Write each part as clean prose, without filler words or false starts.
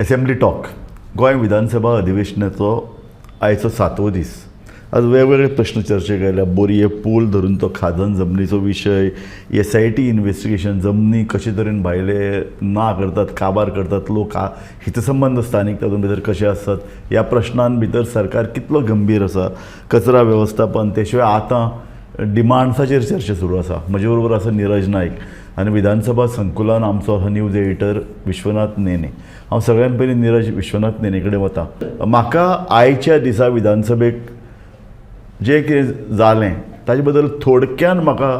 Assembly talk. Goem Vidhan Sabha अधिवेशनाचो आयचो सातवो दीस. आज वेगवेगळे प्रश्न चर्चेक आयल्या. बोरये पूल धरून तो खाजन जमनीचो विशय, एसआयटी इन्व्हेस्टिगेशन, जमनी कशे तरेन भायले ना करतात, काबार करतात लोक, हितसंबंद स्थानीक तातूंत भितर कशे आसतात, ह्या प्रश्नान भितर सरकार कितलो गंभीर आसा, कचरा वेवस्थापन, ते शिवाय आतां डिमांड्साचेर चर्चा सुरू आसा. म्हजे बरोबर आसा निरज नायक आनी विधानसभा संकुलान आमचो आसा न्यूज एडिटर विश्वनाथ नेने. हांव सगळ्यान पयलीं निरज विश्वनाथ नेने कडेन वता. म्हाका आयच्या दिसा विधानसभेक जें कितें जालें ताजे बद्दल थोडक्यान म्हाका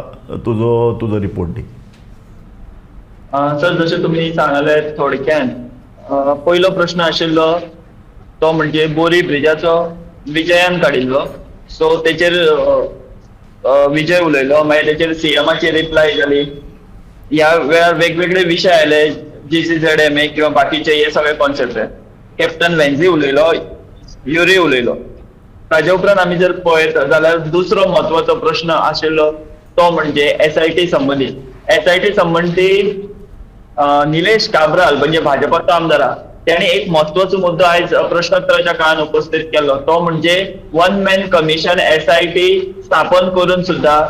तुजो तुजो रिपोर्ट दी. सर, जशें तुमी सांगले, थोडक्यान पयलो प्रश्न आशिल्लो तो म्हणजे बोरी ब्रिजाचो विजयान काडिल्लो. सो तेचेर विजय उलयलो. मागीर तेचेर सीएमाची रिप्लाय जाली. ह्या वेळार वेगवेगळे विशय आयले, जीसीझेड एमए किंवा बाकीचे हे सगळे कॉन्सेप्ट. कॅप्टन वेन्झी उलयलो, युरी उलयलो. ताजे उपरांत आमी जर पळयत जाल्यार दुसरो म्हत्वाचो प्रश्न आशिल्लो तो म्हणजे एसआयटी संबंदीत. एसआयटी संबंदीत निलेश काब्राल म्हणजे भाजपाचो आमदार आहा, त्याने एक म्हत्वाचो मुद्दो आयज प्रश्नोत्तराच्या काळात उपस्थित केलो, तो म्हणजे वन मॅन कमिशन एसआयटी स्थापन करून सुद्धा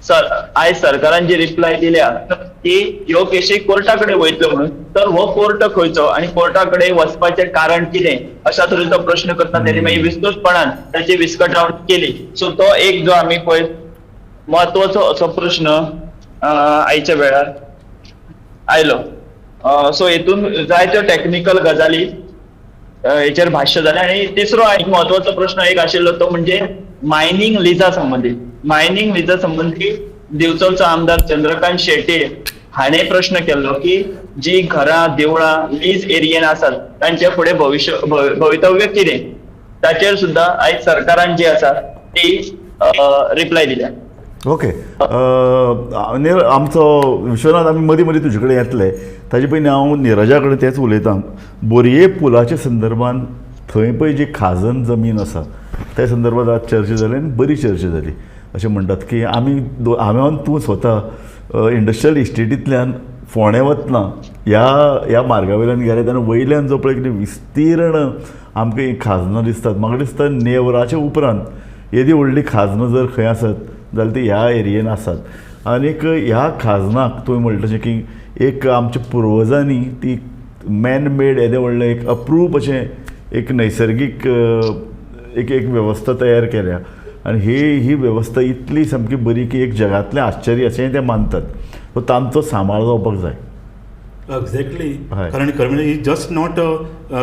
सर आयज सरकारान जी रिप्लाय दिल्या की ह्यो केशी कोर्टा कडेन वयतल्यो म्हणून, तर हो कोर्ट खंयचो आनी कोर्टा कडेन वचपाचें कारण कितें, अशा तरेचो प्रश्न करतना तेणी मागीर विस्तृतपणान ताची विस्कटावणी केली. सो तो एक जो आमी पळय म्हत्वाचो असो प्रश्न आयच्या वेळार आयलो. सो हेतून जायत्यो टॅक्निकल गजाली हेचेर भाश्य जालें. आनी तिसरो एक म्हत्वाचो प्रश्न एक आशिल्लो तो म्हणजे मायनींग लिजा संबंदीत. मायनींग लिजा संबंदी दिवचलचो आमदार चंद्रकांत शेट्ये हाणें प्रश्न केल्लो की जी घरां, देवळां लीज एरियेन आसात तांचे फुडें भविश्य भवितव्य कितें. ताचेर सुद्दां आयज सरकारान जी आसा ती रिप्लाय दिल्या. ओके, आमचो विश्वनाथ, आमी मदीं मदीं तुजे कडेन येतले. ताजे पयलीं हांव निरजा कडेन तेंच उलयतां. बोरये पुलाच्या संदर्भान थंय पळय जी खाजन जमीन आसा त्या संदर्भात आज चर्चा जाली आनी बरी चर्चा जाली. अशें म्हणटात की आमी हांवें, तूं स्वता इंडस्ट्रियल इस्टेटींतल्यान फोंडें वतना ह्या ह्या मार्गा वयल्यान गेले तेन्ना वयल्यान जो पळय कितें विस्तीर्ण आमकां ही खाजनां दिसतात. म्हाका दिसता नेवराच्या उपरांत येदी व्हडली खाजनां जर खंय आसत जाल्यार ती ह्या एरियेन आसात. आनीक ह्या खाजनाक तुवें म्हणलें तशें की एक आमच्या पुर्वजांनी ती मॅन मेड येदें व्हडलें एक अप्रूप अशें एक नैसर्गीक एक एक वेवस्था तयार केल्या आनी ही ही वेवस्था इतली सामकी बरी की एक जगांतलें आश्चर्य अशेंय ते मानतात. सो तांचो सांबाळ जावपाक जाय. एक्झॅक्टली. कारण खरें म्हणजे जस्ट not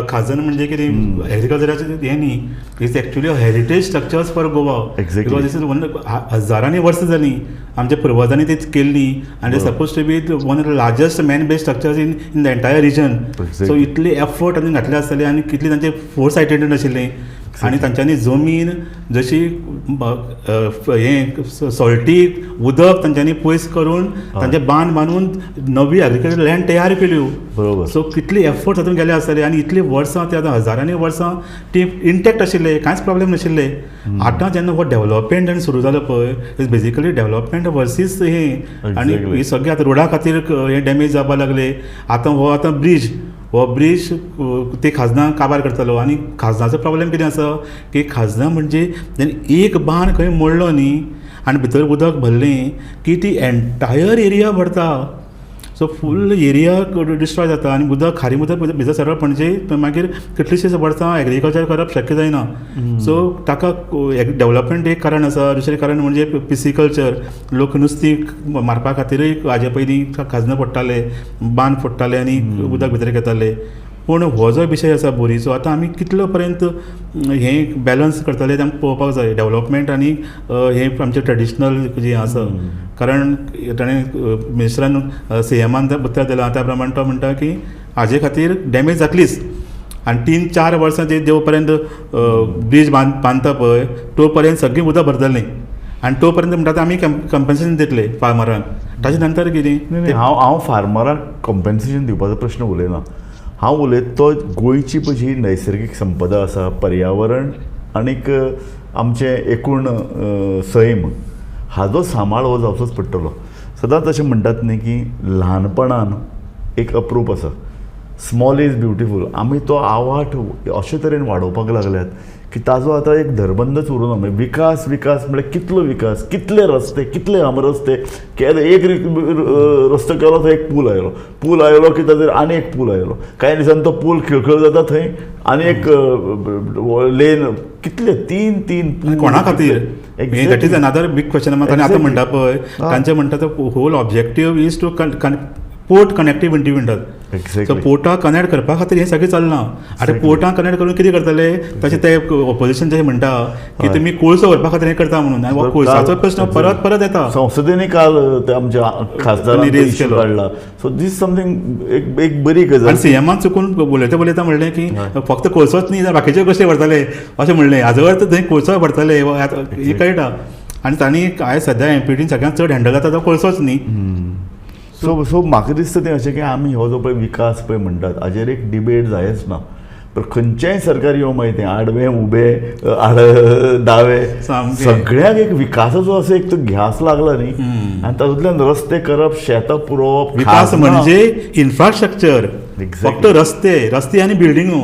खाजन म्हणजे कितें एग्रीकल्चराचें हें न्ही, it's actually a heritage structures for Goa. Because this is one हजारांनी वर्सां जालीं आमच्या पुर्वजांनी ती केल्ली आनी suppose to be one of the largest man made structures in the entire region. So इतले एफर्ट तांणी घातले आसतले आनी कितले तांचे फोर सायटेड आशिल्ले आनी तांच्यांनी जमीन जशी हें सॉल्टी उदक तांच्यांनी पयस करून तांचे बांद बांदून नवी एग्रीकल्चर लँड तयार केल्यो. सो कितली एफर्ट तातूंत गेले आसतले आनी इतली वर्सां ते आतां हजारांनी वर्सां ती इंटॅक्ट आशिल्ले, कांयच प्रॉब्लेम नाशिल्ले. आतां जेन्ना हो डेवलपमेंट जेन्ना सुरू जालो पळय, is basically development versus हें आनी ही सगळें आतां रोडा खातीर हें डॅमेज जावपाक लागले. आतां हो आतां ब्रीज, हो ब्रीज ते खाजनां काबार करतालो. आनी खाजनाचो प्रॉब्लेम कितें आसा की खाजनां म्हणजे जेन्ना एक बांद खंय मोडलो न्ही आनी भितर उदक भरलें की ती एन्टायर एरिया भरता. सो फूल एरिया डिस्ट्रॉय जाता आनी उदक, खारी उदक भितर सरप म्हणजे मागीर कितलीशींच वर्सां एग्रीकल्चर करप शक्य जायना. सो ताका डेवलपमेंट एक कारण आसा. दुसरें कारण म्हणजे पिसिकल्चर. लोक नुस्तीं मारपा खातीरय हाजे पयलीं खाजनां फोडटाले, बांद फोडटाले आनी उदक भितर घेताले. पूण हो जो विशय आसा बोरीचो, आतां आमी कितलो पर्यंत हें बॅलन्स करतले तें आमकां पळोवपाक जाय, डेवलपमेंट आनी हें आमचें ट्रेडिशनल जें आसा. कारण ताणें मिनिस्टरान, सीएमान उतर दिलां त्या प्रमाणे तो म्हणटा की हाजे खातीर डॅमेज जातलीच आनी 3-4 वर्सां जे जो पर्यंत ब्रीज बांदता पळय तो पर्यंत सगळीं उदक भरतलीं आनी तो पर्यंत म्हणटा आमी कंपन्सेशन दितले फार्मरांक. ताजे नंतर कितें? न्ही, हांव हांव फार्मराक कॉम्पन्सेशन दिवपाचो प्रश्न उलयना. हांव उलयता तो गोंयची पळय जी नैसर्गीक संपदा आसा, पर्यावरण आनीक आमचें एकूण सैम हाजो सांबाळ हो जावचोच पडटलो. सदांच अशें म्हणटात न्ही की ल्हानपणान एक अप्रूप आसा. Small is beautiful. आमी तो आवाठ अशे तरेन वाडोवपाक लागल्यात की ताजो आतां एक धरबंदच उरूना. म्हणजे विकास विकास म्हळ्यार कितलो विकास, कितले रस्ते, कितले हमरस्ते केले. एक रस्तो केलो थंय एक पूल आयलो, पूल आयलो की ताजेर आनी एक पूल आयलो, कांय दिसांनी तो पूल खिळखिळ जाता, थंय आनी एक लेन, कितले तीन तीन पूल. कोणा खातीर? That is another big question. आनी आतां म्हणटा पळय, तांचे म्हणटा तो whole objective is to port connectivity म्हणटात. सो पोर्टाक कनेक्ट करपा खातीर हें सगळें चल्लां. आतां पोर्टाक कनेक्ट करून कितें करतले? तशें ते ऑपोजिशन जशें म्हणटा की तुमी कोळसो व्हरपा खातीर हें करता म्हणून, आनी हो कोळसाचो प्रश्न परत परत येता. संसदेने काल ते आमच्या खासदारांनी raise issue केलो. काडला. सो दीस समथींग एक एक बरी गजाल. आनी सीएमान चुकून उलयता उलयता म्हणलें की फक्त कोळसोच न्ही जाल्यार बाकीच्यो गोश्टी व्हरतले अशें म्हणलें. हाजो अर्थ थंय कोळसो व्हरतले हें कळटा. आनी तांणी आयज सद्या एमपीटीन सगळ्यांत चड हँडल जाता तो कोळसोच न्ही. सो सो म्हाका दिसता तें अशें की आमी हो जो पळय विकास पळय म्हणटात हाजेर एक डिबेट जायच ना. पण खंयचेंय सरकार येवं मागीर तें आडवें उबें आड दावे, सगळ्यांक एक विकासाचो असो एक तो घ्यास लागला न्ही, आनी तातूंतल्यान रस्ते करप, शेतां पुरोवप. विकास म्हणजे इन्फ्रास्ट्रक्चर, फक्त रस्ते रस्ते आनी बिल्डिंगो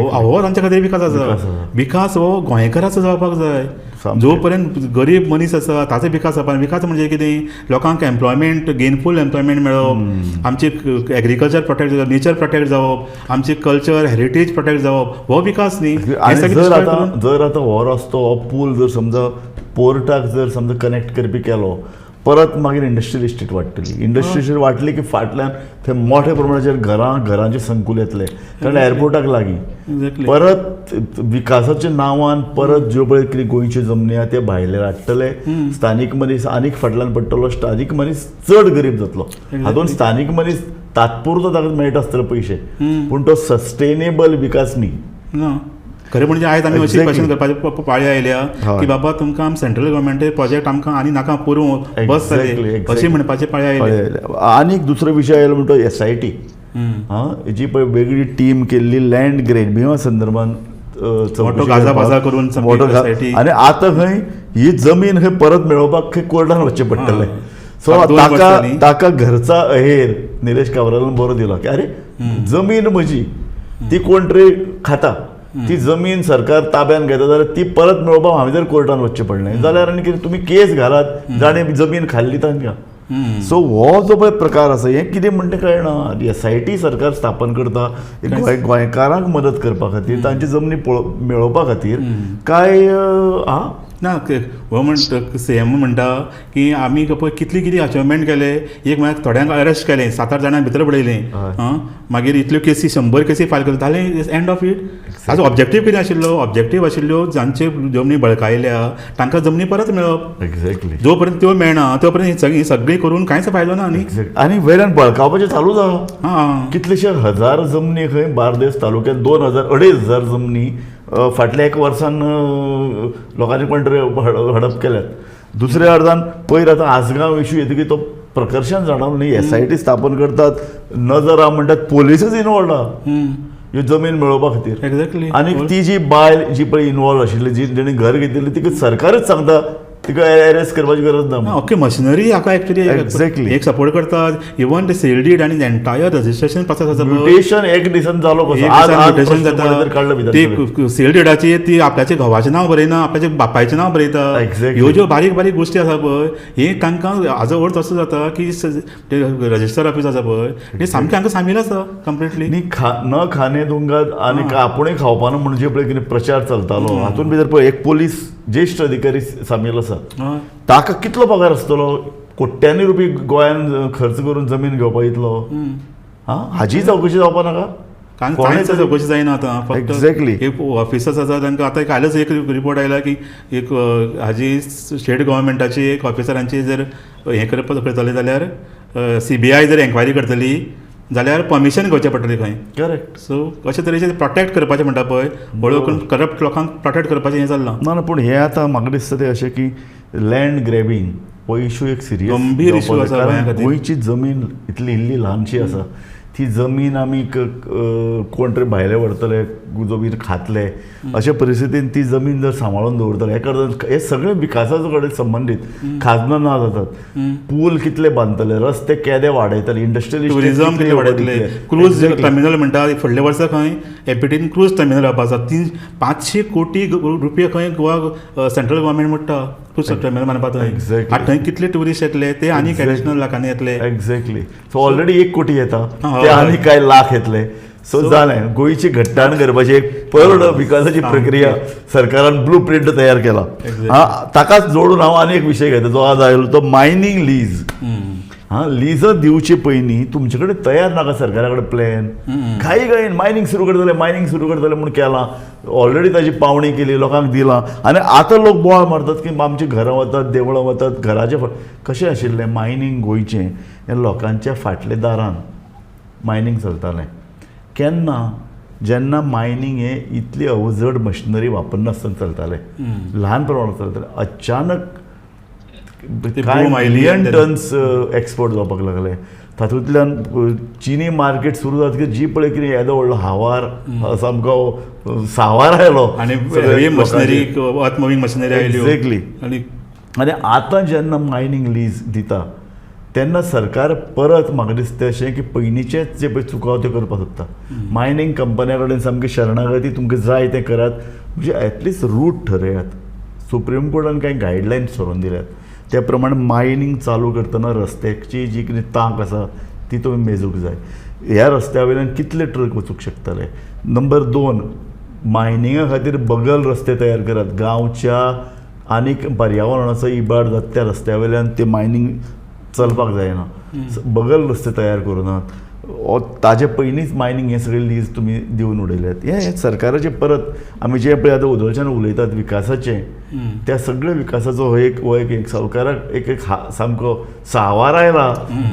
हो तांच्या खातीर विकास आसा. विकास हो गोंयकाराचो जावपाक जाय. जो पर्यंत गरीब मनीस आसा ताचो विकास जावपाक. विकास म्हणजे कितें? लोकांक एम्प्लॉयमेंट, गेनफूल एम्प्लॉयमेंट मेळप, आमची एग्रीकल्चर प्रोटेक्ट जावप, नेचर प्रोटेक्ट जावप, आमची कल्चर हेरिटेज प्रोटेक्ट जावप, हो विकास न्ही. आनी जर आतां हो रस्तो, हो पूल जर समजा पोर्टाक जर समजा कनेक्ट करपी केलो, परत मागीर इंडस्ट्रियल इस्टेट वाडटली. इंडस्ट्रियल इस्टेट वाडली की फाटल्यान थंय मोठ्या प्रमाणाचेर घरां घरांचे संकुल येतले, कारण एअरपोर्टाक लागीं. परत विकासाच्या नांवान परत ज्यो पळय कितें गोंयच्यो जमनी आहा ते भायले हाडटले, स्थानीक मनीस आनीक फाटल्यान पडटलो, स्थानीक मनीस चड गरीब जातलो. हातूंत स्थानीक मनीस तात्पुरतो ताका मेळटा आसतले पयशे, पूण तो सस्टेनेबल विकास न्ही. खरें म्हणजे आयज आमी अशी क्वेश्चन करपाची पाळी आयल्या की बाबा तुमकां सेंट्रल गव्हर्मेंटे प्रोजेक्ट आमकां आनी नाका पुरो बस जाली अशी म्हणपाची पाळी आयली. आनी एक दुसरो विशय आयलो म्हणटा SIT, हां, जी पळय वेगळी टीम केल्ली लँड ग्रेबिंगा संदर्भान, मोठो गाजा बाजा करून. आनी आतां खंय ही जमीन खंय परत मेळोवपाक खंय कोर्टान वचचें पडटलें. सो ताका ताका घरचा अहेर निलेश काब्रालान बरो दिलो की अरे जमीन म्हजी ती कोण तरी खाता, ती जमीन सरकार ताब्यान घेता जाल्यार ती परत मेळोवपाक हांवें जर कोर्टान वचचें पडलें जाल्यार आनी कितें तुमी केस घालात जाणें जमीन खाल्ली तांकां. सो हो जो पळय प्रकार आसा हें कितें म्हणटा कळना. SIT सरकार स्थापन करता गोंयकारांक मदत करपा खातीर, तांची जमनी मेळोवपा खातीर काय? आं ना, हो म्हणटा सीएम म्हणटा की आमी पळय कितली कितें अचिवमेंट केले. एक म्हळ्यार थोड्यांक अरेस्ट केलें, 7-8 जाणांक भितर उडयलें, आं, मागीर इतल्यो केसी, 100 केसी फायल करता जालें, एंड ऑफ it. ताजो ऑब्जेक्टीव कितें आशिल्लो? ऑब्जेक्टीव आशिल्ल्यो जांचे जमनी बळकायल्या तांकां जमनी परत मेळप. एक्झॅक्टली. जो पर्यंत त्यो मेळना त्यो पर्यंत ही सगळी करून कांयच फायदो ना न्ही. आनी वयल्यान बळकावपाचें चालूच आहा. कितलेशे हजार जमनी खंय बार्देस तालुक्यांत 2000 2500 जमनी फाटल्या एक वर्सान लोकांनी कोण तरी हडप केल्यात. दुसऱ्या अर्दान पयर आतां आसगांव इशू येतकीर तो प्रकर्शान जाणवलो न्ही. SIT स्थापन करतात, नजर आहा म्हणटात, पोलिसूच इनवॉल्ड आहा ह्यो जमीन मेळोवपा खातीर. एक्झॅक्टली. आनी ती जी बायल जी पळय इनवॉल्व आशिल्ली, जी जेणे घर घेतिल्ली, तिका सरकारच सांगता तिका अरेस्ट करपाची गरज ना. ओके, मशिनरी हाका एक्चुअली एक्झॅक्टली एक सपोर्ट करतात. इवन ते सेल डीड आनी एंटायर रजिस्ट्रेशन प्रोसेस आसा, म्युटेशन एक दिसान जालो कसो, म्युटेशन जाता. ती सेल डिडाची ती आपल्याच्या घोवाचें नांव बरयना, आपल्याच्या बापायचें नांव बरयता. ह्यो ज्यो बारीक बारीक गोश्टी आसा पळय, हे तांकां हाजो अर्थ असो जाता की रजिस्टर ऑफिस आसा पळय हे सामकें हांकां सामील आसा कंप्लिटली. न्ही, न खाने दुंगा आनी आपुणूय खावपाना म्हणून जे पळय कितें प्रचार चलतालो हातूंत भितर पळय एक पोलीस ज्येश्ठ अधिकारी सामील आसा, ताका कितलो पगार आसतलो? कोट्यांनी रुपये गोंयान खर्च करून जमीन घेवपा इतलो. हां, हाजी चवकशी जावपा नाका? कांयच चवकशी जायना आतां. फक्त एक्झॅक्टली एक ऑफिसर्स आसा तांकां. आतां कालच एक रिपोर्ट आयला की एक हाजी स्टेट गव्हर्मेंटाची एक ऑफिसरांची जर हें करपाक करतले जाल्यार CBI जर एन्क्वायरी करतली जाल्यार परमिशन घेवचें पडटलें खंय. करेक्ट. सो अशे तरेचे प्रोटेक्ट करपाचें म्हणटा पळय, हळू करून करप्ट लोकांक प्रोटेक्ट करपाचें हें चल्लां. ना ना, पूण हें आतां म्हाका दिसता तें अशें की लँड ग्रॅबींग हो इशू एक सिरियस गंभीर इशू आसा. कारण गोंयची जमीन इतली इल्ली ल्हानशी आसा, ती जमीन आमी कोण तरी भायले व्हरतले, जमीन खातले, अशे परिस्थितीन ती जमीन जर सांबाळून दवरतले, हे करता, हे सगळे विकासाचो कडेन संबंदीत खाजनां ना जातात, पूल कितले बांदतले, रस्ते केदे वाडयतले, इंडस्ट्रियल टुरिझम कितले वाडयतले, क्रूज टर्मिनल म्हणटा, फुडल्या वर्सा खंय एपीटीन क्रूज टर्मिनल जावपा आसा, 500 कोटी रुपया खंय गोवा सेंट्रल गव्हर्मेंट म्हणटा क्रूज टर्मिनल बांदपा थंय. आनी थंय कितले ट्युरिस्ट येतले ते आनी एडिशनल लाखांनी येतले. एक्झॅक्टली. सो ऑलरेडी 1 कोटी येता, ते आनी काय लाख येतले. सो जालें, गोंयची घट्टाण करपाची एक पूर्ण विकासाची प्रक्रिया सरकारान ब्लू प्रिंट तयार केला. हा, ताकाच जोडून हांव आनी एक विशय घेता जो आज आयलो तो मायनींग लीज. हा, लीज दिवचे पयलीं तुमचे कडेन तयार नाका सरकारा कडेन प्लॅन, घाई घाईन मायनींग सुरू करतले, मायनींग सुरू करतले म्हूण केलां, ऑलरेडी ताजी पावणी केली, लोकांक दिलां, आनी आतां लोक बोवाळ मारतात की आमचीं घरां वतात, देवळां वतात, घराचे कशें आशिल्लें मायनींग गोंयचें हें लोकांच्या फाटल्या दारान मायनींग चलतालें. केन्ना जेन्ना मायनींग हें इतली अवजड मशिनरी वापरनासतना चलतालें, ल्हान प्रमाणात चलतालें, अचानक काय मिलियन टन्स एक्सपोर्ट जावपाक लागले. तातूंतल्यान चिनी मार्केट सुरू जातकीर जी पळय कितें येदो व्हडलो हावार सामको सावार आयलो, आनी मशिनरी, अर्थ मुवींग मशिनरी आयल्यो. एक्झॅक्टली. आनी आतां जेन्ना मायनींग लीज दिता तेन्ना सरकार परत म्हाका दिसता अशें की पयलींचेच जे पळय चुको त्यो करपाक सोदता. मायनींग कंपन्या कडेन सामकी शरणागती, तुमकां जाय तें करात, म्हणजे एटलिस्ट रूट ठरयात. सुप्रीम कोर्टान कांय गायडलायन्स थारोवन दिल्यात त्या प्रमाणे मायनींग चालू करतना रस्त्याची जी कितें तांक आसा ती तुमी मेजूंक जाय. ह्या रस्त्या वयल्यान कितले ट्रक वचूंक शकतले. नंबर 2, मायनिंगा खातीर बगल रस्ते तयार करात. गांवच्या आनीक पर्यावरणाचो इबाड जाता त्या रस्त्या वयल्यान ते मायनींग चलपाक जायना, बगल रस्ते तयार करुनात. ताजे पयलींच मायनींग हें सगळें लीज तुमी दिवन उडयल्यात. हें सरकाराचें परत आमी जें पळय आतां उदळच्यान उलयतात विकासाचें, त्या सगळ्या विकासाचो हो एक सरकाराक एक एक सामको सावार आयला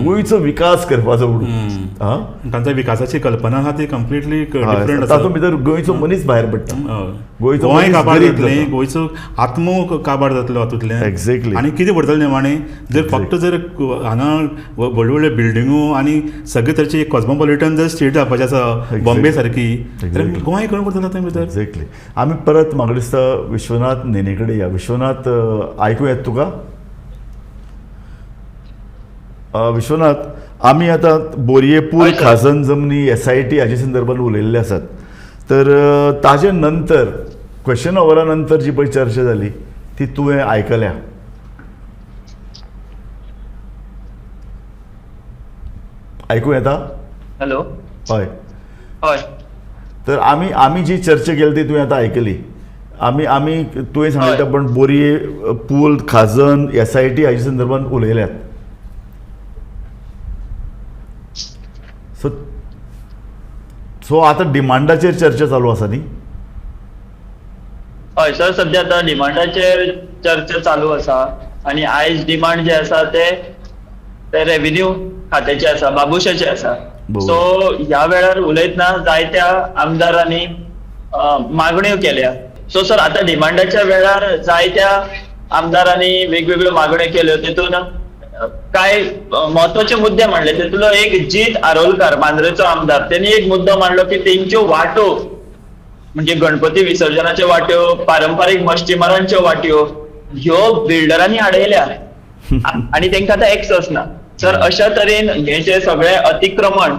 गोंयचो विकास करपाचो म्हणून. तांच्या विकासाची कल्पना आहा ती कंप्लिटली डिफरंट आसा. तातूंत भितर गोंयचो मनीस भायर पडटा, गोंयचो गोंय काबार जातलें, गोंयचो आत्मो काबार जातलो हातूंतल्यान. एक्झॅक्टली. आनी कितें पडटलें निमाणें जर फक्त जर हांगा व्हडल्यो व्हडल्यो बिल्डिंगो आनी सगळे तरेचे कॉस्मोपॉलिटन जर स्टेट जावपाचें आसा बॉम्बे सारकी, तर गोंय खंय पडटलें थंय भितर. एक्झॅक्टली. आमी परत म्हाका दिसता विश्वनाथ नेने कडेन या. विश्वनाथ, आयकूं येता तुका? विश्वनाथ, आमी आतां बोरये पूल, खाजन जमनी, SIT हाजे संदर्भात उलयल्ले आसात. तर ताजे नंतर क्वेश्चन अवरा नंतर जी पळय चर्चा जाली ती तुवें आयकल्या. आयकूं येता? हॅलो. हय. हय. तर आमी आमी जी चर्चा केली ती तुवें आतां आयकली. आमी आमी तुवें सांगलें पण बोरये पूल, खाजन, SIT हाजे संदर्भात उलयल्यात. सो सो आतां डिमांडाचेर चर्चा चालू आसा न्ही? हय सर, सद्या आतां डिमांडाचेर चर्चा चालू आसा आनी आयज डिमांड जे आसा ते रेव्हेन्यू खात्याचे आसा, बाबुशाचे आसा. सो ह्या वेळार उलयतना जायत्या आमदारांनी मागण्यो केल्या. सो सर, आतां डिमांडाच्या वेळार जायत्या आमदारांनी वेगवेगळ्यो मागण्यो केल्यो. तितून काय म्हत्वाचे मुद्दे मांडले. तितूंतलो एक जीत आरोलकार, मांद्रेचो आमदार, त्यांनी एक मुद्दो मांडलो की तेंच्यो वाटो म्हणजे गणपती विसर्जनाच्यो वाट्यो, पारंपारीक मश्चिमारांच्यो वाट्यो ह्यो बिल्डरांनी हाडयल्या आनी तेंकां आतां एक्सस ना. सर, अशा तरेन हे जे सगळे अतिक्रमण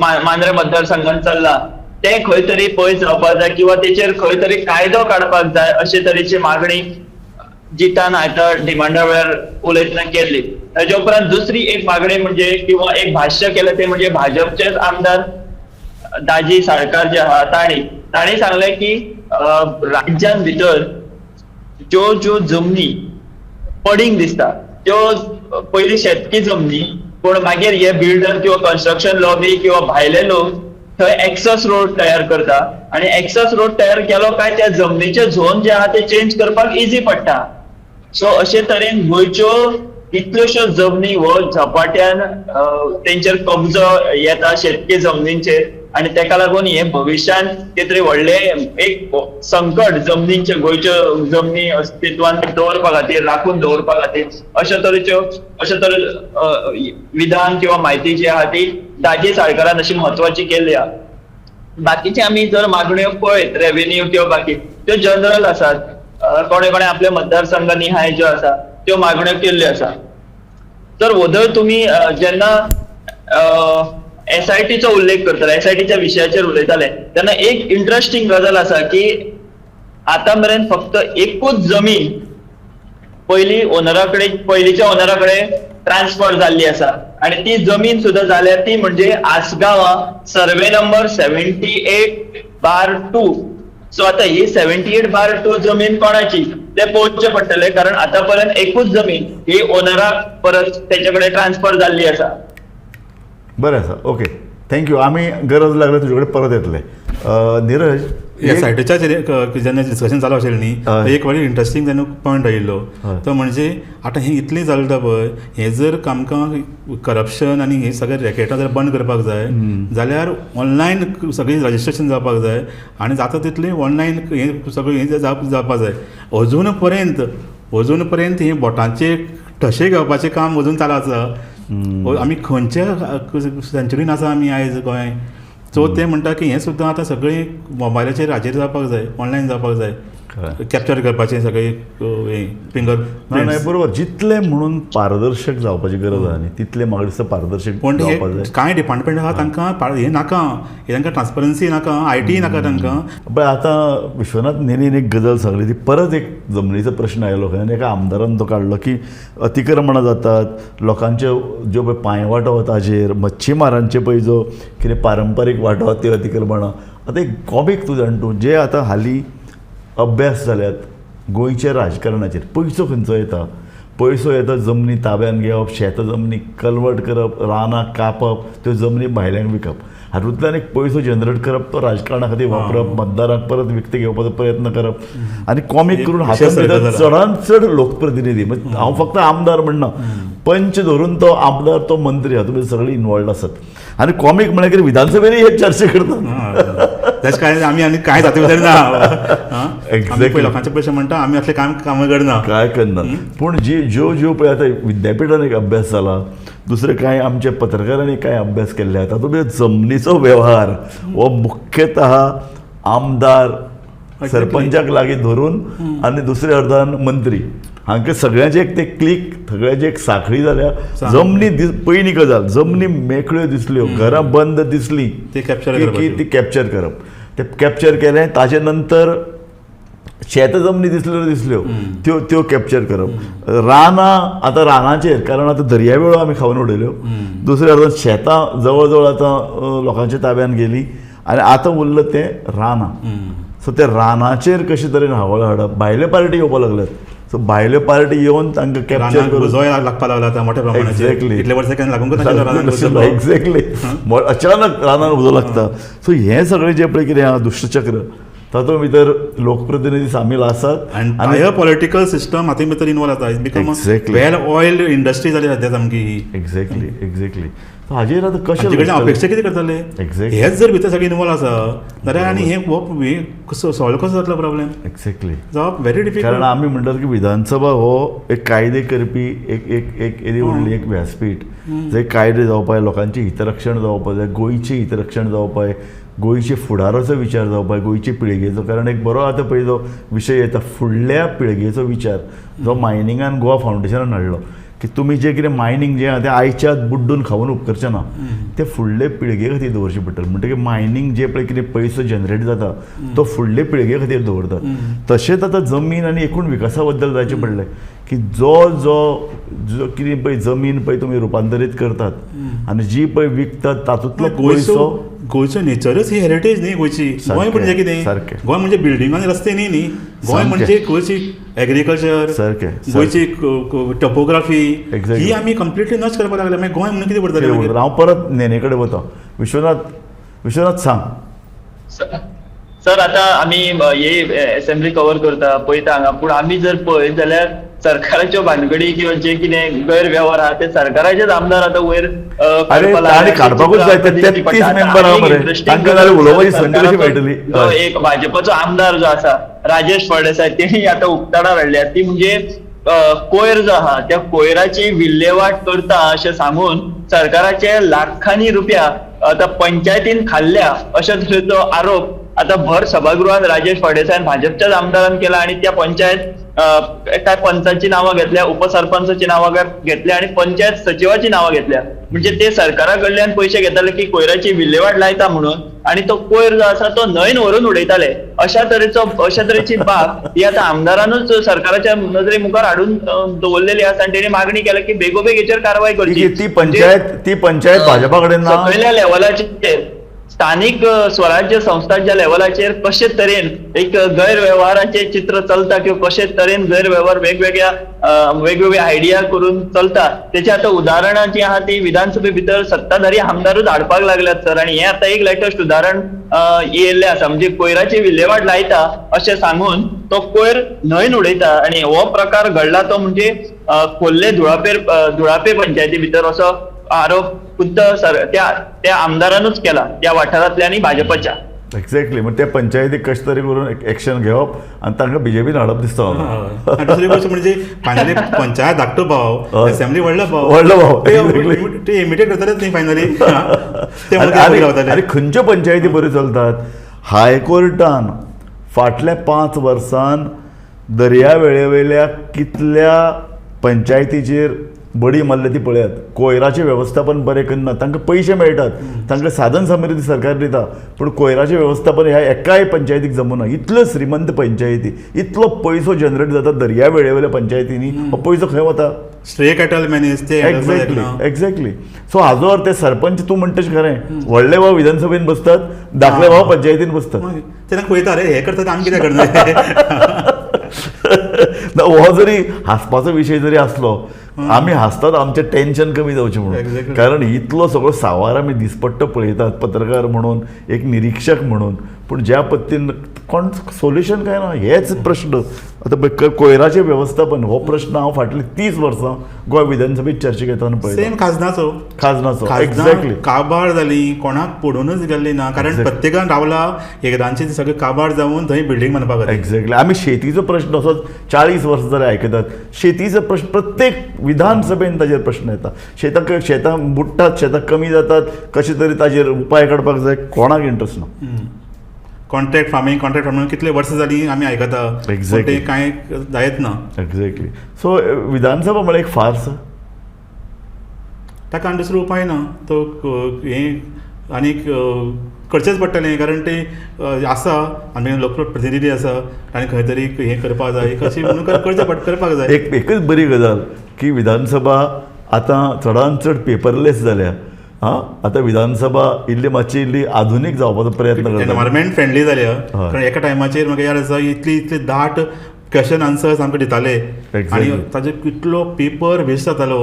मांद्रे मतदारसंघात चल्ला ते खंय तरी पयस जावपाक जाय किंवा तेचेर खंय तरी कायदो काडपाक जाय अशे तरेची मागणी जितान आतां डिमांडा वेळार उलयतना केल्ली. ताच्या उपरांत दुसरी एक मागणी म्हणजे किंवा एक भाश्य केलें ते म्हणजे भाजपचेच आमदार दाजी साळकार जे आहा तांणी तांणी सांगलें की राज्यान भितर ज्यो ज्यो जमनी पडींग दिसता त्यो पयली शेतकी जमनी, पूण मागीर हे बिल्डर किंवा कन्स्ट्रक्शन लॉबी किंवा भायले लोक थंय एक्सस रोड तयार करता आनी एक्सस रोड तयार केलो काय त्या जमनीचे झोन जे आहा ते चेंज करपाक इजी पडटा. सो अशे तरेन गोंयच्यो कितल्योश्यो जमनी हो झपाट्यान तेंचेर कब्जो येता शेतकी जमनींचेर आनी तेका लागून हे भविश्यान कितें तरी व्हडलें एक संकट जमनींचे, गोंयच्यो जमनी अस्तित्वान दवरपा खातीर, राखून दवरपा खातीर अशा तरेच्यो अशा तरे विधान किंवा म्हायती जी आहा ती दाजी साळकारान अशी म्हत्वाची केल्ली आहा. बाकीचे आमी जर मागण्यो पळयत रेव्हेन्यू त्यो बाकी त्यो जनरल आसात. कोणे कोणे आपल्या मतदारसंघ निहाय ज्यो आसा त्यो मागण्यो केल्ल्यो आसा. तर वदळ तुमी जेन्ना एसआयटीचो उल्लेख करतले, एसआयटीच्या विशयाचेर उलयताले तेन्ना एक इंट्रस्टींग गजाल आसा की आतां मेरेन फक्त एकूच जमीन पयली ओनरा कडेन, पयलीच्या ओनरा कडेन ट्रान्सफर जाल्ली आसा आणि ती जमीन सुद्धा जाल्या ती म्हणजे आसगांवां सर्वे नंबर 78/2. सो आता ही 78/2 जमीन कोणाची ते पळोवचें पडटलें, कारण आतां पर्यंत एकूच जमीन ही ओनराक परत तेचे कडेन ट्रान्सफर जाल्ली आसा. बरें आसा, ओके, thank you. आमी गरज लागल्यार तुजे कडेन परत येतले. निरज, एसआयटीच्या जेन्ना डिस्कशन चालू आशिल्लें न्ही, एक व्हरी इंट्रस्टींग जेन्ना पॉयंट आयिल्लो तो म्हणजे आतां हें इतलें चलता पळय, हें जर आमकां करप्शन आनी हे सगळे रॅकेटां जर बंद करपाक जाय जाल्यार ऑनलायन सगळीं रजिस्ट्रेशन जावपाक जाय आनी जाता तितलें ऑनलायन हें सगळें हें जावपाक जाय. अजून पर्यंत हे बोटांचे ठशे घेवपाचें काम अजून चालू आसा. आमी खंयच्या सेंचुरीन आसा आमी आयज गोंय. सो ते म्हणटा की हें सुद्दां आतां सगळें मोबायलाचेर हाजेर जावपाक जाय, ऑनलायन जावपाक जाय, कॅप्चर करपाचें सगळें हें फिंगर. नाही, बरोबर. जितलें म्हणून पारदर्शक जावपाची गरज आसा न्ही तितलें म्हाका दिसता पारदर्शक पूण कांय डिपार्टमेंट आसा तांकां हें नाका, हें तांकां ट्रान्सपरन्सी नाका, IT नाका तांकां. पळय आतां विश्वनाथ नेनीन एक गजाल सांगली ती परत एक जमनीचो प्रश्न आयलो खंय आनी एका आमदारान तो काडलो की अतिक्रमणां जातात, लोकांच्यो ज्यो पळय पांयवाटो ताजेर, मच्छीमारांचे पळय जो कितें पारंपारीक वांटो त्यो अतिक्रमणां. आतां एक कॉमीक तूं जाण तूं जे आतां हालीं अभ्यास जाल्यात गोंयच्या राजकारणाचेर, पयसो खंयचो येता, पयसो येता जमनी ताब्यान घेवप, शेतां जमनी कन्वर्ट करप, रानां कापप, त्यो जमनी भायल्यांक विकप, हातूंतल्यान एक पयसो जनरेट करप, तो राजकारणा खातीर वापरप, मतदारांक परत विकते घेवपाचो प्रयत्न करप आनी कॉमीक करून हातूंत भितर चडांत चड लोकप्रतिनिधी, म्हणजे हांव फक्त आमदार म्हणना, पंच धरून तो आमदार तो मंत्री हातूंत भितर सगळे इनवॉल्ड आसात. आनी कॉमीक म्हळ्यार कितें विधानसभेनय हे चर्चा करतात. तेच काय आमी आनी कांय जाती भितर ना, एक्झॅक्टली लोकांचे पयशे म्हणटा आमी असले काम कामां करना, काय करना. पूण जी ज्यो ज्यो पळय आतां विद्यापिठान एक अभ्यास जाला, दुसरे कांय आमच्या पत्रकारांनी कांय अभ्यास केल्ले आहा, तातूंत भितर जमनीचो वेव्हार हो मुख्यतः आमदार सरपंचाक लागीं धरून आनी दुसऱ्या अर्दान मंत्री हांकां सगळ्यांचे एक ते क्लीक, सगळ्यांची एक साखळी जाल्या. जमनी पयली गजाल जमनी मेकळ्यो दिसल्यो, घरां बंद दिसली ती कॅप्चर की ती कॅप्चर करप, ते कॅप्चर केलें. ताजे नंतर शेत जमनी दिसल्यो दिसल्यो त्यो त्यो कॅप्चर करप, रानां आतां रानांचेर, कारण आतां दर्यावेळो आमी खावन उडयल्यो, दुसऱ्या अर्दान शेतां जवळ जवळ आतां लोकांच्या ताब्यान गेली आनी आतां उरलं तें रानां. सो ते रानाचेर कशे तरेन हावळ हाडप, भायले पार्टी येवपाक लागल्यात, सो भायल्यो पार्टी येवन तांकां कॅप्चर करून उजोय लागपाक लागला आतां मोठ्या प्रमाणाचेर. एक्झॅक्टली, इतले वर्सां केन्ना लागूंक ना. एक्झॅक्टली, अचानक रानान उजो लागता. सो हें सगळें जें पळय कितें आहा दुश्टचक्र, तातूंत भितर लोकप्रतिनिधी सामील आसात आनी पॉलिटिकल सिस्टम हातूंत भितर इनवॉल्व जाता. It's become well oiled industry जाली सद्या सामकी ही. Exactly exactly. सो हाजेर आतां कशें अपेक्षा कितें करतले, एक्झॅक्टली हेच जर भितर सगळें इनवॉल्व आसा जाल्यार आनी हें कसो सॉल्व कसो जातलो प्रॉब्लेम, एक्झॅक्टली जावप व्हेरी डिफिकल्ट. कारण आमी म्हणटात की विधानसभा हो एक कायदे करपी एक एक एक येदी व्हडली एक व्यासपीठ, जंय कायदे जावपाक जाय, लोकांचें हितरक्षण जावपाक जाय, गोंयचें हितरक्षण जावपाक जाय, गोंयचे फुडाराचो विचार जावपाक जाय, गोंयचे पिळगेचो. कारण एक बरो आतां पळय जो विशय येता फुडल्या पिळगेचो विचार जो मायनिंगान गोवा फावंडेशनान हाडलो की तुमी जें कितें मायनींग जें आहा तें आयच्या बुड्डून खावन उपकरचें ना, तें फुडले पिळगे खातीर दवरचें पडटलें. म्हणटकीर मायनींग जें पळय कितें पयसो जनरेट जाता तो फुडले पिळगे खातीर दवरतात. तशेंच आतां जमीन आनी एकूण विकासा बद्दल जायचें पडलें की जो जो जो कितें पळय जमीन पळय तुमी रुपांतरीत करतात आनी जी पळय विकतात तातूंतलो पयसो, गोंयचो नेचरच ही हेरिटेज न्ही गोंयची. गोंय म्हणजे कितें, गोंय म्हणजे बिल्डिंग आनी रस्ते न्ही न्ही, गोंय म्हणजे गोंयची एग्रीकल्चर, गोंयची टोपोग्राफी ही आमी कंप्लिटली नश्ट करपाक लागले. मागीर गोंय म्हणून कितें पडटलें? हांव परत नेने कडेन वता. विश्वनाथ, विश्वनाथ सांग. सर आतां आमी ही एसेंब्ली कवर करता पळयता हांगा, पूण आमी जर पळयत जाल्यार सरकाराच्यो भानगडी किंवा जे कितें गैरवेव्हार आहा ते सरकाराचेच आमदार आतां वयर काडपाकूच जाय. 33 मेंबर आहा मरे, तांकां जाल्यार उलोवपाची संदी कशी मेळटली? जो एक भाजपाचो आमदार जो आसा राजेश फळदेसाय, तेणी आतां उक्ताडार हाडल्या ती म्हणजे कोयर जो आहा त्या कोयराची विल्हेवाट करता अशें सांगून सरकाराचे लाखांनी रुपया आतां पंचायतीन खाल्ल्या अशे तरेचो आरोप आतां भर सभागृहात राजेश फळदेसायान भाजपच्याच आमदारान केला आणि त्या पंचायत काय पंचांची नावां घेतल्या, उपसरपंचाची नावां घेतल्या आणि पंचायत सचिवाची नावां घेतल्या. म्हणजे ते सरकारा कडल्यान पयशे घेताले की कोयराची विल्हेवाट लायता म्हणून आणि तो कोयर जो आसा तो न्हंयन व्हरून उडयताले. अशा तरेची बाब ही आतां आमदारानूच सरकाराच्या नजरे मुखार हाडून दवरलेली आसा आनी तेणी मागणी केल्या की बेगोबेग हेचेर कारवाय करची. ती पंचायत भाजपा कडेन ना, सकयल्या लेवलाचेर स्थानिक स्वराज्य संस्थांच्या लेवलाचेर कशे तरेन एक गैरव्यवहाराचे चित्र चलता किंवा कशे तरेन गैरव्यवहार वेगवेगळ्या आयडिया करून चलता तेचे आतां उदाहरणां जी आहा ती विधानसभे भितर सत्ताधारी आमदारूच हाडपाक लागल्यात सर. आनी हें आतां एक लेटस्ट उदाहरण येयल्लें आसा. म्हणजे कोयराची विल्हेवाट लायता अशें सांगून तो कोयर न्हंयन उडयता आनी हो प्रकार घडला तो म्हणजे खोर्ले धुळापे पंचायती भितर असो आरोप खुद्द सर त्या आमदारानूच केला त्या वाठारांतल्या आनी भाजपाच्या. एक्झॅक्टली. मग त्या पंचायतीक कशें तरी करून एक्शन घेवप आनी तांकां बीजेपीन हाडप दिसता म्हाका. दुसरी गोष्ट म्हणजे फायनली पंचायत धाकटो भाव, असेंब्ली व्हडलो भाव, व्हडलो भाव, ते इमिटेट करतालेच न्ही फायनली. आनी खंयच्यो पंचायती बऱ्यो चलतात? हायकोर्टान फाटल्या 5 वर्सान दर्या वेळेवयल्या कितल्या पंचायतीचेर बडी मारल्या ती पळयात. कोयराचें वेवस्थापन बरें करना, तांकां पयशे मेळटात, तांकां साधन सामग्री सरकार दिता, पूण कोयराचें वेवस्थापन ह्या एकाय पंचायतीक जमना. इतल्यो श्रीमंत पंचायती, इतलो पयसो जनरेट जाता दर्या वेळेवयल्या पंचायतींनी, हो पयसो खंय वता? स्ट्रे कॅटल मॅनेज ते. Exactly exactly. सो हाजो अर्थ ते सरपंच तूं म्हणटा तशें खरें, व्हडले भाव विधानसभेन बसतात, धाकले भाव पंचायतीन बसतात. ते पळयता अरे हे करतात आमी कितें करणार. हो जरी हांसपाचो विशय जरी आसलो, आमी हांसतात आमचें टेन्शन कमी जावचें म्हणून, कारण इतलो सगळो सावार आमी दिसपट्टो पळयतात पत्रकार म्हणून, एक निरिक्षक म्हणून, पूण ज्या पद्दतीन कोण सोल्युशन काय ना हेच प्रश्न. आतां कोयराचें वेवस्थापन हो प्रश्न हांव फाटलीं 30 वर्सां गोंय विधानसभेत चर्चे घेतना पळयता. सेम खाजनाचो, खाजनाचो एक्झॅक्टली. काबार जाली, कोणाक पडूनच गेल्ली ना, कारण प्रत्येकान रावला एकदांचे सगळे काबार जावन थंय बिल्डींग बांदपाक. एक्झॅक्टली. आमी शेतीचो प्रश्न असोच 40 वर्सां जाल्यार आयकतात. शेतीचो प्रश्न प्रत्येक विधानसभेन ताजेर प्रश्न येता. शेतां बुडटात, शेतां कमी जातात, कशें तरी ताजेर उपाय काडपाक जाय, कोणाक इंट्रस्ट ना. कॉन्ट्रॅक्ट फार्मींग, कॉन्ट्रॅक्ट फार्मींग कितले वर्सां जालीं आमी आयकता, एक्झॅक्टली, कांय जायत ना. एक्झॅक्टली. सो विधानसभा म्हळ्यार एक फार्स, ताका आनी दुसरो उपाय ना. तो हें आनीक करचेंच पडटलें, कारण ते आसा आमी लोकप्रतिनिधी आसा आनी खंय तरी हें करपाक जाय, कशें म्हणून करचें करपाक जाय. एकच बरी गजाल की विधानसभा आतां चडान चड पेपरलेस जाल्या. हां, आतां विधानसभा इल्ली मातशी इल्ली आधुनीक जावपाचो प्रयत्न करता, एनवायरमेंट फ्रेंडली जाल्या. कारण एका टायमाचेर म्हाका याद आसा इतली इतली दाट क्वेश्चन आन्सर्स आमकां दिताले आनी ताजे कितलो पेपर वेस्ट जातालो.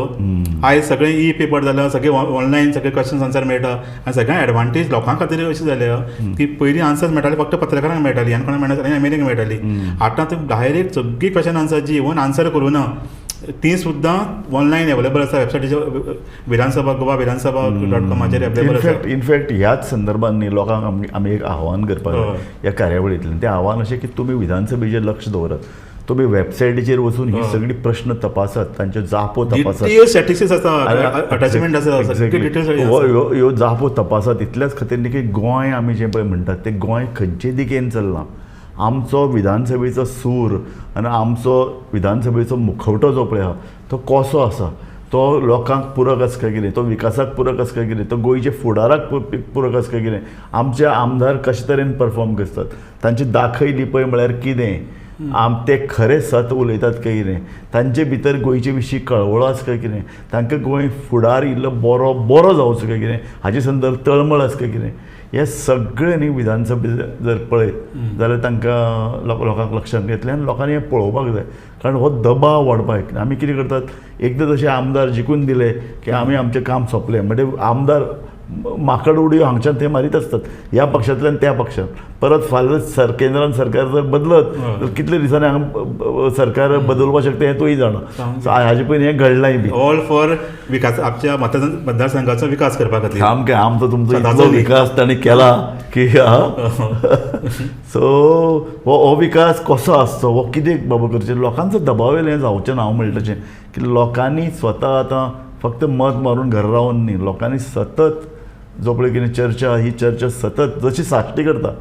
आयज सगळें ई पेपर जाला, सगळें ऑनलायन सगळे क्वेश्चन आन्सर मेळटा आनी सगळ्यांक एडवांटेज लोकां खातीर अशें जाल्या की पयलीं आन्सर्स मेळटाले फक्त पत्रकारांक मेळटाली आनी कोणाक मेळनासली, एम एल एक मेळटाली. आतां ते डायरेक्ट सगळी क्वेश्चन आन्सर जी इवन आन्सर करूं ना ती सुद्दां ऑनलायन अवेलेबल आसा वेबसायटीचेर, विधानसभा गोवा विधानसभा डॉट कॉमाचेर अवेलेबल आसा. इनफॅक्ट ह्याच संदर्भात न्ही लोकांक आमी एक आव्हान करपाक जाय ह्या कार्यावळींतल्यान. तें आव्हान अशें की तुमी विधानसभेचेर लक्ष दवरात, तुमी वेबसायटीचेर वचून ही सगळी प्रश्न तपासात, तांच्यो जापो तपासात, स्टॅटिस्टिक्स आसा, अटॅचमेंट आसा, ह्यो जापो तपासात. इतल्याच खातीर न्ही की गोंय आमी जें पळय म्हणटात तें गोंय खंयचे दिकेन चल्लां, आमचो विधानसभेचो सूर आनी आमचो विधानसभेचो मुखवटो जो पळय आहा तो कसो आसा, तो लोकांक पुरक आसा काय कितें, तो विकासाक पुरक आसा काय कितें, तो गोंयच्या फुडाराक पुरक आसा काय कितें, आमचे आमदार कशे तरेन परफॉर्म करतात, तांची दाखय लिपय म्हळ्यार कितें, ते खरें सत उलयतात काय कितें, तांचे भितर गोंयचे विशीं कळवळो आसा काय कितें, तांकां गोंय फुडार इल्लो बरो बरो जावचो काय कितें हाचे संदर्भ तळमळ आसा काय कितें, हे सगळें न्ही विधानसभे जर पळयत जाल्यार तांकां लोकांक लक्षांत येतलें आनी लोकांनी हें पळोवपाक जाय. कारण हो दबाव वाडपाक आमी कितें करतात, एकदां तशें आमदार जिखून दिले की आमी आमचें काम सोंपलें, म्हणजे आमदार माकड उडयो हांगच्यान थंय मारीत आसतात, ह्या पक्षांतल्यान त्या पक्षांत. परत फाल्यां सर केंद्रान सरकार जर बदलत तर कितले दिसांनी हांगा सरकार बदलपाक शकता हें तूंय जाणा. सो हाजे पयलीं हें घडलांय बी. ऑल फॉर विकास, आमच्या मतदारसंघाचो विकास करपा खातीर. सामकें आमचो तुमचो सदांचो इतलो न्ही. विकास तांणी केला की सो हो विकास कसो आसचो, हो कितें बाबा करचें, लोकांचो दबाव येयलो हें जावचें ना. हांव म्हणटा तशें की लोकांनी स्वता आतां फक्त मत मारून घरा रावन न्ही, लोकांनी सतत जो पळय कितें चर्चा, ही चर्चा सतत जशी साश्टी करता,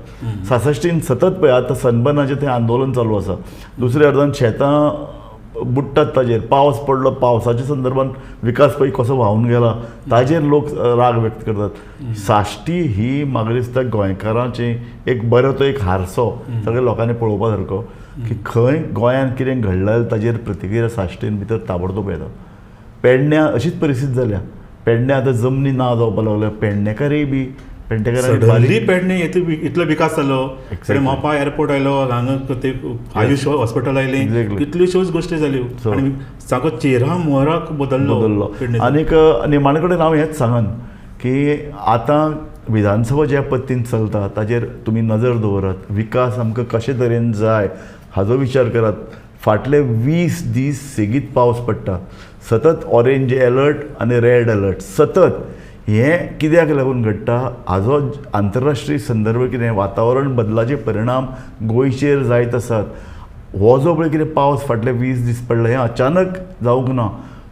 सासश्टीन सतत पळय आतां सनबर्नाचें थंय आंदोलन चालू आसा. दुसऱ्या अर्दान शेतां बुडटात ताजेर, पावस पडलो, पावसाच्या संदर्भान विकास पळय कसो व्हांवून गेला ताजेर लोक राग व्यक्त करतात. साश्टी ही म्हाका दिसता गोंयकारांची एक बरो तो एक हारसो सगळ्या लोकांनी पळोवपा सारको की खंय गोंयांत कितें घडलां ताजेर प्रतिक्रिया साश्टीन भितर ताबडतोब येता. पेडण्या अशीच परिस्थिती जाल्या, पेडण्या आतां जमनी ना जावपाक लागल्या, पेडणेकारय बी पेडणेकारांनी सडनली पेडणे इतलो विकास जालो. मोपा एअरपोर्ट आयलो, हांगा ते आयुष हॉस्पिटल आयलें, कितल्योश्योच गोश्टी जाल्यो आनी सामको चेहरा मोहराक बदल्लो. आनीक निमाणे कडेन हांव हेंच सांगन की आतां विधानसभा ज्या पद्दतीन चलता ताजेर तुमी नजर दवरात, विकास आमकां कशे तरेन जाय हाजो विचार करात. फाटले 20 दीस सेगीत पावस पडटा, सतत ऑरेंज एलर्ट आनी रेड अलर्ट सतत. हें कित्याक लागून घडटा हाजो आंतरराष्ट्रीय संदर्भ कितें, वातावरण बदलाचे परिणाम गोंयचेर जायत आसात. हो जो पळय कितें पावस फाटले 20 दीस पडला हें अचानक जावंक ना.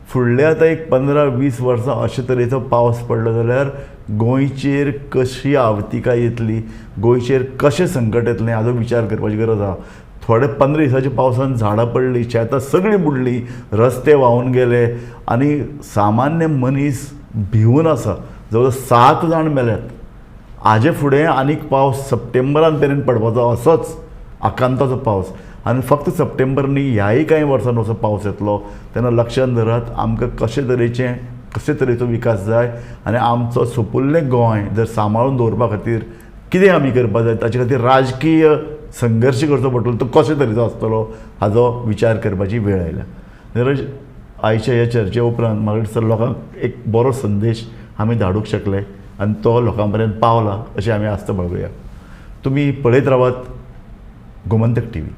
फुडले आतां एक 15-20 वर्सां अशे तरेचो पावस पडलो जाल्यार गोंयचेर कशी आवतिकाय येतली, गोंयचेर कशें संकट येतलें हाजो विचार करपाची गरज आसा. थोडे 15 दिसांच्या पावसान झाडां पडलीं, शेतां सगळीं बुडलीं, रस्ते व्हांवून गेले आनी सामान्य मनीस भिवून आसा. जवळ 7 जाण मेल्यात. हाजे फुडें आनीक पावस सप्टेंबरान मेरेन पडपाचो, असोच आकांताचो पावस. आनी फक्त सप्टेंबर न्ही, ह्याय कांय वर्सान असो पावस येतलो. तेन्ना लक्षांत धरात आमकां कशे तरेचें कशे तरेचो विकास जाय आनी आमचो सोपुल्लें गोंय जर सांबाळून दवरपा खातीर कितें आमी करपाक जाय, ताचे खातीर राजकीय संघर्श करचो पडटलो, तो कशे तरेचो आसतलो हाजो विचार करपाची वेळ आयल्या. निरज, आयच्या ह्या चर्चे उपरांत म्हाका दिसता लोकांक एक बरो संदेश आमी धाडूंक शकले आनी तो लोकां पर्यंत पावला अशें आमी आस्त बाळगुया. तुमी पळयत रावात गोमंतक टीव्ही.